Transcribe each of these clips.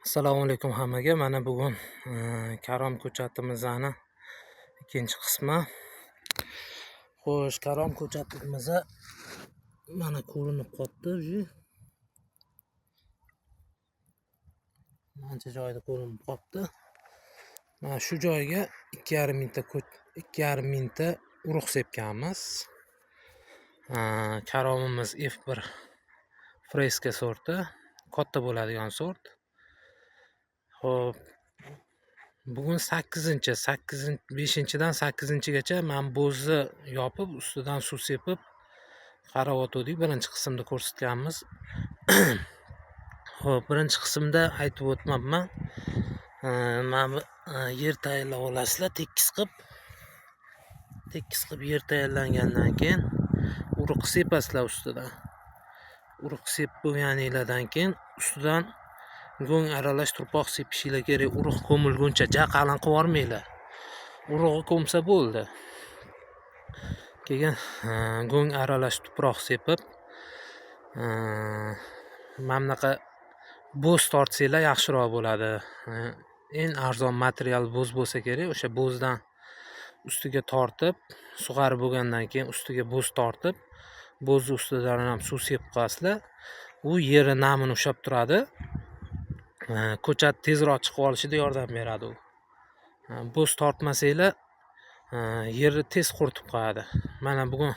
Assalomu alaykum hammaga. Mana bugun karom ko'chatimizni ikkinchi qismi. Xo'sh, karom ko'chatimiz mana ko'rinib qolibdi уже. Ancha joyida ko'rinib qolibdi. Mana shu joyga 2,5 mingta urug' sepganmiz. Karomimiz F1 freska sorti, katta bo'ladigan sort. Xo'p, bugun 5-dan 8-gacha mana bo'zni yopib, ustidan suv sepib qarab o'tdik. Birinchi qismda ko'rsatganmiz. Xo'p, birinchi qismda aytib o'tmabman. Mana bu yer tayyorlab olasizlar, tekis qilib. Tekis qilib yer tayyorlangandan keyin urug' sepasizlar ustidan. Urug' sepib bo'lganinglardan keyin ustidan go'ng aralash turpoq sepishinglar kerak. Urug' ko'milguncha ja qalin qilib yubormanglar. Urug'i ko'msa bo'ldi. Keyin go'ng aralash tuproq sepib, mana bunaqa bo'z tortsanglar yaxshiroq bo'ladi. Eng arzon material bo'z bo'lsa kerak. O'sha bo'zdan ustiga tortib, sug'arib bo'lgandan keyin ustiga bo'z tortib, bo'zni ustidan ham suv sepib qo'yasizlar. U yeri namini ushlab turadi. Ko'chat tezroq chiqib olishida yordam beradi u. Bo'z tortmasanglar, yerni tez quritib qo'yadi. Mana bugun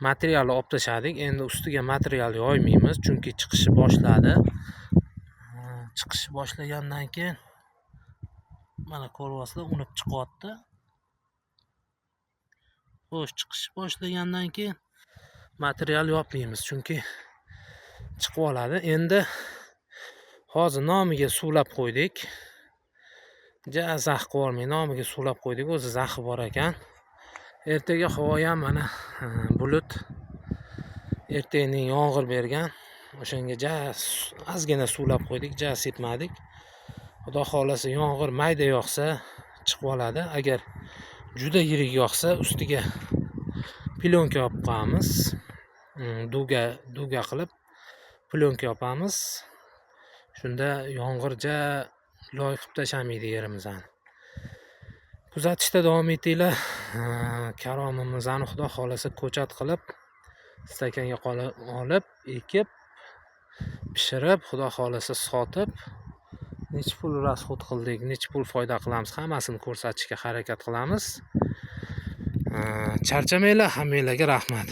materialni olib tashladik. Endi ustiga material yoymaymiz, chunki chiqishni boshladi. Chiqishni boshlagandan keyin mana ko'ryapsizlar, unib chiqyapti. Xo'sh, chiqishni boshlagandan keyin material yopmaymiz, chunki chiqib oladi. Endi hozir nomiga suvlab qo'ydik. Ja zax qilib yubormay, nomiga suvlab qo'ydik. O'zi zaxi bor ekan. Ertaga havo ham mana bulut. Ertaning yomg'ir bergan. O'shanga ja ozgina suvlab qo'ydik, ja sepmadik. Xudo xohlasa yomg'ir mayda yog'sa chiqib oladi. Agar juda yirik yog'sa ustiga plyonka yopib qo'yamiz. Duga qilib plyonka yopamiz. Shunda yomg'ir ja loy qilib tashlamaydi yerimizni. Kuzatishda davom etinglar. Karomimizni Xudo xohlasa ko'chat qilib, stakanga olib, ekib, pishirib, Xudo xohlasa sotib, necha pul rasxod qildik, necha pul foyda qilamiz, hammasini ko'rsatishga harakat qilamiz. Charchamanglar, hammanglarga rahmat.